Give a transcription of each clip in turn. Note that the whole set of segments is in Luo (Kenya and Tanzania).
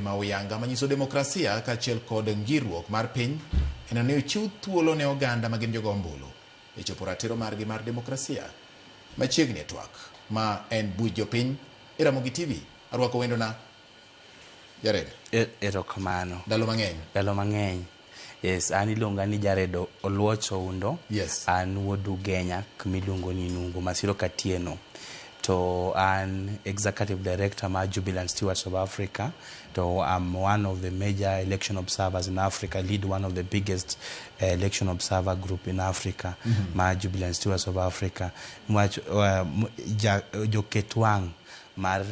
ma oyanga manyiso demokrasia kaachiel kod ngirruok mar piny en ni ochiw thuolo ne oganda ma gin jogo ombulu e chopo ratiro margi mar demokrasia. Machiegni e twak ma en buch jopiny e Ramogi TV. Arwako wendona Jared. Erokamano. Ndalo mang'eny. Ndalo mang'eny. Yes, an iluonga ni Jared Oluoch Oundo. An wuod Ugenya kumiluongo ni Nungu, Masiro Katieno. To an Executive Director mar Jubilant Stewards of Africa. To I'm one of the major election observers in Africa. I lead one of the biggest election observer group in Africa, mar Jubilant Stewards of Africa. Nwach joket wang' mar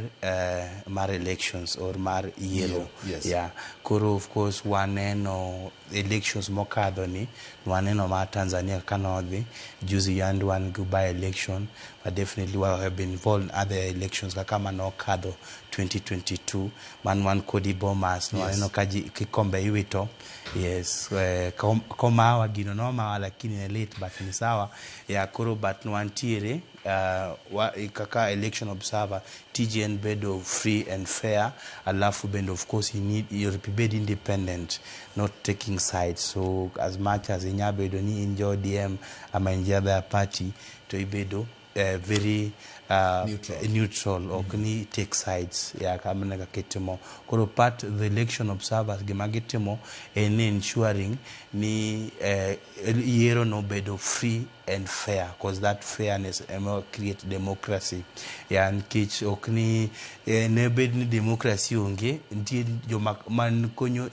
elections or mar yiero. Yeah. Koro of course waneno elections mokadho ni, waneno mar Tanzania kaka nodhi, juzi yandi wan gi by election, but definitely we have been involved in other elections kaka manokadho 2022 man wan kodi Bomas, waneno ka ji kikombe iwito. Yes, komawa gino nomawa lakini ne lit, but ni sawa. Yeah, koro but wantiere kaka election observer, tiji en bedo free and fair, alafu bende of course you need you bed independent, not taking sides. So as much as inya bedo ni in jo ODM ama in other party, to ibedo very neutral, neutral, ok ni take sides. Yeah, kamano kaka itimo. Koro part the election observers, gima gitimo en ni ensuring ni yiero no bedo free and fair, because that fairness ema create democracy. Yeah, nikech ok ni ne bed ni democracy onge, nitie joma man konyo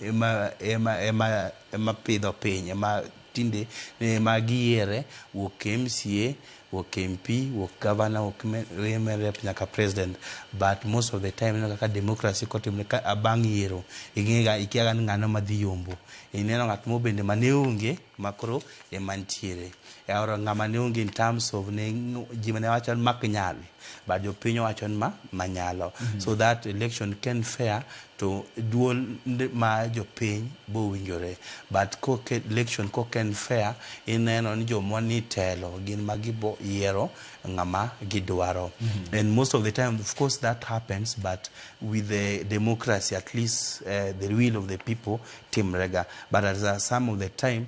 ema pidho piny ema tinde ema giyiere, wuok MCA, wuok MP, wuok governor, wuok women rep nyaka president. But most of the time ineno kaka democracy kotimre ka bang' yiero, ing'ega ikia ni ng'ano madhi yombo. Ineno ng'at mo bende mane onge makoro ema nitiere or ng'ama ne onge in terms of ne ji mane wacho ni mak nyal, but jopiny owacho ni ma manyalo. So that election ken fair to duol ma jopiny bowinjore, but koket election kok en fair, ineno ni joma ni telo gin ma gibo yiero ng'ama gidwaro. And most of the time, of course, that happens, but with the democracy, at least the will of the people timrega. But as some of the time,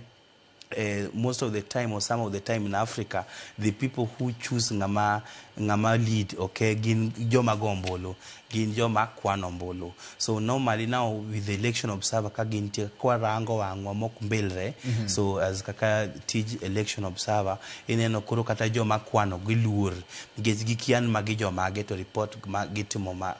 most of the time or some of the time in Africa, the people who choose ng'ama lead, okay, gin joma go ombulu, gin joma kwano ombulu. So normally now with the election observer ka gintie kwarango wang'wa mok mbilre. So as kaka tij election observer, ineno koro kata joma kwano giluor nikech gikia ni magi jomage to report ma gitimo ma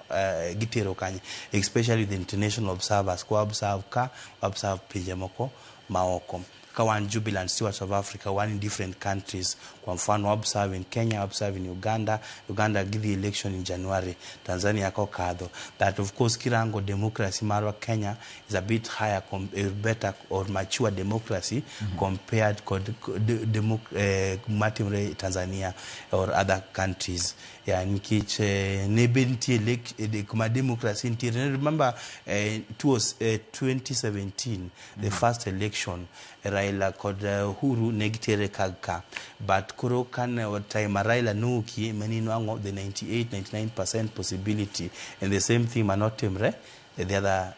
gitero kanye, especially the international observers kwa observe ka observe pinje moko maoko. Ka wan Jubilant Stewards of Africa, wan in different countries. Kwa mfano, observe in Kenya, observe in Uganda. Uganda gidhi election in January, Tanzania kokadho. That of course kirango democracy marwa Kenya is a bit higher, better or mature democracy compared kod matimre Tanzania or other countries. Yeah, nikech ne be nitie kuma democracy nitiere. Remember, it was 2017, the first election, Raila kod Uhuru ne gitere kag ka, but koro kane time ma Raila nowuokie mane inwang'o the 98 99% possibility, and the same thing manotimre the other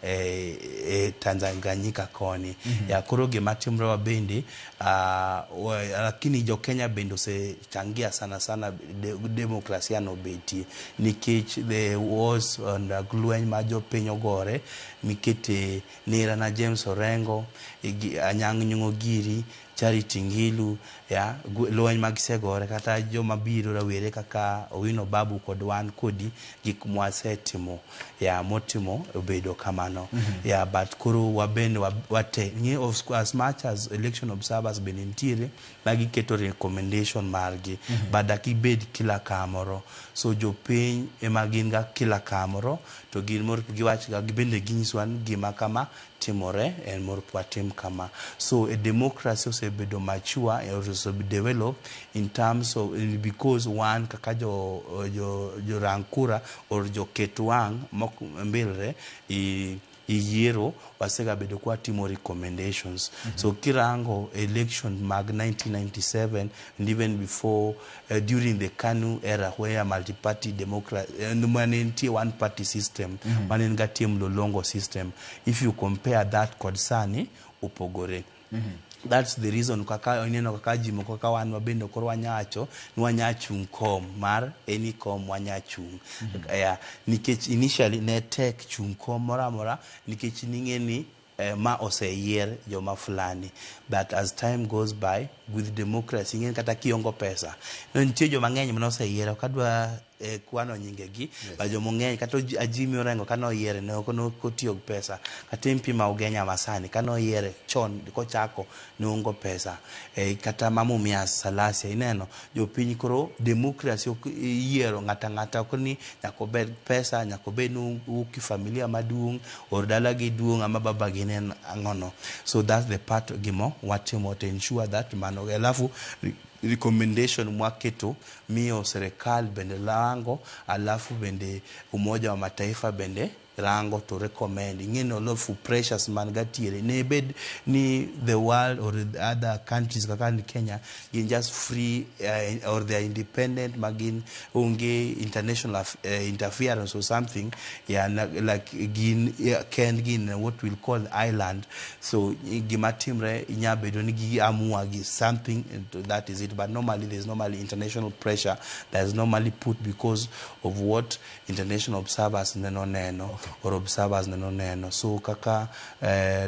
Tanganyika koni. Ya koro gima timre wa bende lakini jo Kenya bende osechangia sana sana demokrasia no betie, nikech the wars and lweny ma jopiny ogore mikete nera na James Orengo, Anyang' Nyong'o giri, Charity Ngilu ya lweny ma gisegore, kata joma biro rawere kaka Owino Babu kod wan kodi gik mwasetimo ya motimo obedo kamano. Ya, but koro wabende wate ng'e as much as election observers bende nitiere ma giketo recommendation margi, but dak ibed kila kamoro. So jopiny ema gin ga kila kamoro to gin mor giwach ga bende ginyiswa ni gima kama timore en mor watim kama. So a democracy osebedo mature or osebedo develop in terms of because wan kaka jo rang kura or joket wang' mok mbilre i Yiero wasegabedo kwa timo recommendations. So kirango election mag 1997 and even before, during the KANU era, where multi-party democracy mane nitie, one party system mane en ga mlolongo system, if you compare that kod sani, opogore. That's the reason kaka ineno kaka ji moko kaka wan mabende koro wanyawacho ni wanya chung kom mar any kom wanya chung. Yeah, nikech initially ne tek chung kom moro amora nikech ning'e ni ma oseyier joma fulani. But as time goes by with democracy, ing'e ni kata kiongo pesa no, nitie joma ng'eny mane oseyier, ok adwa kwano nyingegi, but joma ng'eny kata Ajimi Orengo kane oyiere ne ok otiyo gi pesa, kata MP ma Ugenya masani kane oyiere chon kochako ne ongo pesa, kata ma Mumias Salasia. Ineno jopiny koro democracy ok yiero ng'ata ng'ata, ok ni nyaka obed pesa, nyaka obed ni owuok e familia maduong' or dalagi duong' ama babagi ne en ang'ono. So that's the part gimo watimo to ensure that mano. Alafu recommendation mwaketo miyo serikal bende rango, alafu bende Umoja wa Mataifa bende rango to recommend. Ing'e ni alafu pressures man gatiere ne bed ni the world or the other countries kaka ni Kenya gin just free or they are independent, ma gin onge international interference or something, yeah, like gin, yeah, kendgi in what we'll call island. So gima timre inya bedo ni gi amua gi something and that is it. But normally there's normally international pressure that is normally put because of what international observers neno neno or observers neno neno. So kaka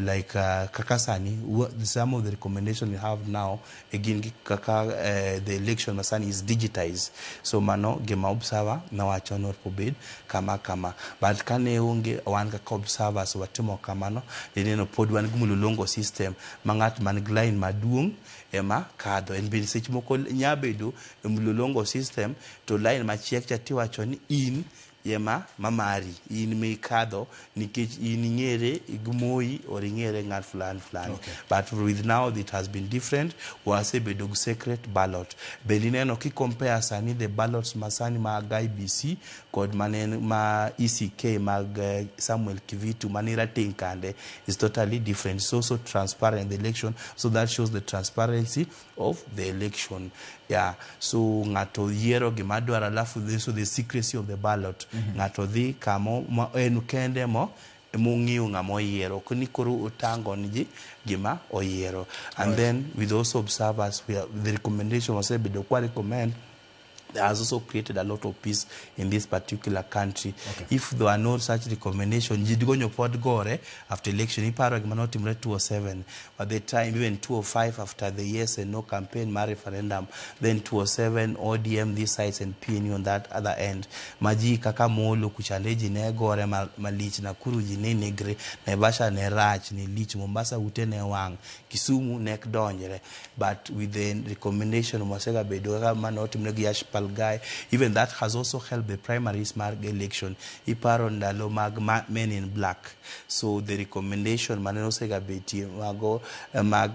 like kaka sani some of the recommendation we have now again kaka the election masani is digitized, so mano gima observer nawacho ni obed kama kama. But kane onge wan kaka observers watimo kamano, ineno pod wan gi mlolongo system ma ng'at man gi line maduong' ema kadho. En bende seche moko nya bedo e mlolongo system to line machiek cha tiwacho ni in ema mamari in mikadho nikech in ing'ere gi Moi or ing'ere ng'at fulani fulani. But with now it has been different. Wasebedo gi secret ballot bende. Ineno ki compare sani the ballots masani mag IEBC kod mane ma ECK mag Samuel Kivuitu mane rateng' kande is totally different. So transparent the election, so that shows the transparency of the election, yeah. So ng'ato yiero gima dwaro, alafu so the secrecy of the ballot, ng'ato dhi kamo ma en kende mo mong'eyo ng'ama oyiero, ok ni koro otango ni ji gima oyiero. And then with also observers, we are, the recommendation wasebedo kwa recommend has also created a lot of peace in this particular country. If there were no such recommendation, ji gonyo pod gore after election. Iparo gima notimore 2007, by the time even 2005 after the yes and no campaign mar referendum, then 2007 ODM this side and PNU on that other end. Maji kaka Molo kuchande ji ne gore malich, Nakuru ji ne negre, Naivasha ne rach, ne lich, Mombasa ute ne wang', Kisumu ne ok donjre. But with the recommendation mwasega bedo kaka manotimre gi Yash Pal Ghai, even that has also helped the primaries mag election. Iparo ndalo mag men in black. So the recommendation mane osega betie mago mag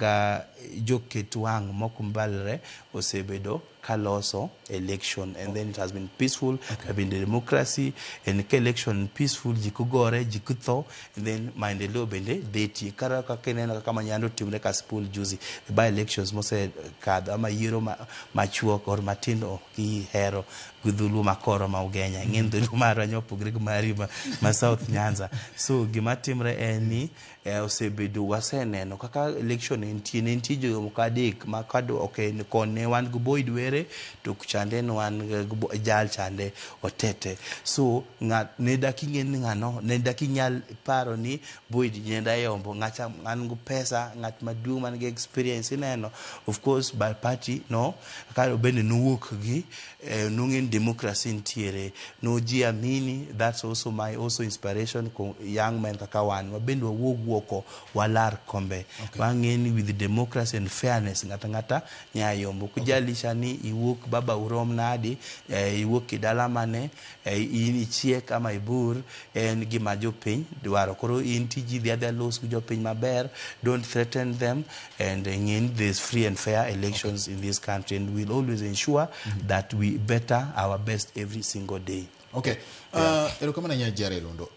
joket wang' mok mbalre osebedo kaloso election, and then it has been peaceful. Been the democracy and ka election peaceful, ji kogore, ji kutho, and then maendeleo bende betie. Kara kaka ineno kaka manyando timre Kasipul juzi, the by elections mose kadho ama yiero machuok or matindo kihero gi dholuo makoro ma Ugenya ing'e dholuo marwa nya opogre gi mari ma South Nyanza. So gima timre en ni osebedo waseneno kaka election ne nitie jomoko adek ma kado ok kon ne wan gi Boyd Were to chande ne wan gi jal chande Otete. So ng'at ne dak ing'e ni ng'ano ne dak inyal paro ni Boyd nyenda yombo ng'acha an gi pesa, ng'at maduong' man gi experience. Ineno, of course, by party no kaka bende nowuok gi nong'e ni democracy nitiere no ji amini. That's also my also inspiration ko young men kaka wan wabende wawuog oko walar kombe. Wang'e ni with democracy and fairness, ng'ata ng'ata nya yombo kujalisha ni iwuok baba urom nadi, iwuok e dala mane, in ichiek ama ibur, en gima jopiny dwaro. Koro in tiji dhi adhiya los gi jopiny maber, don't threaten them, and ng'e ni there's free and fair elections in this country, and we'll always ensure that we better our best every single day. Okay. Erokamano ahinya Jerry Lundo.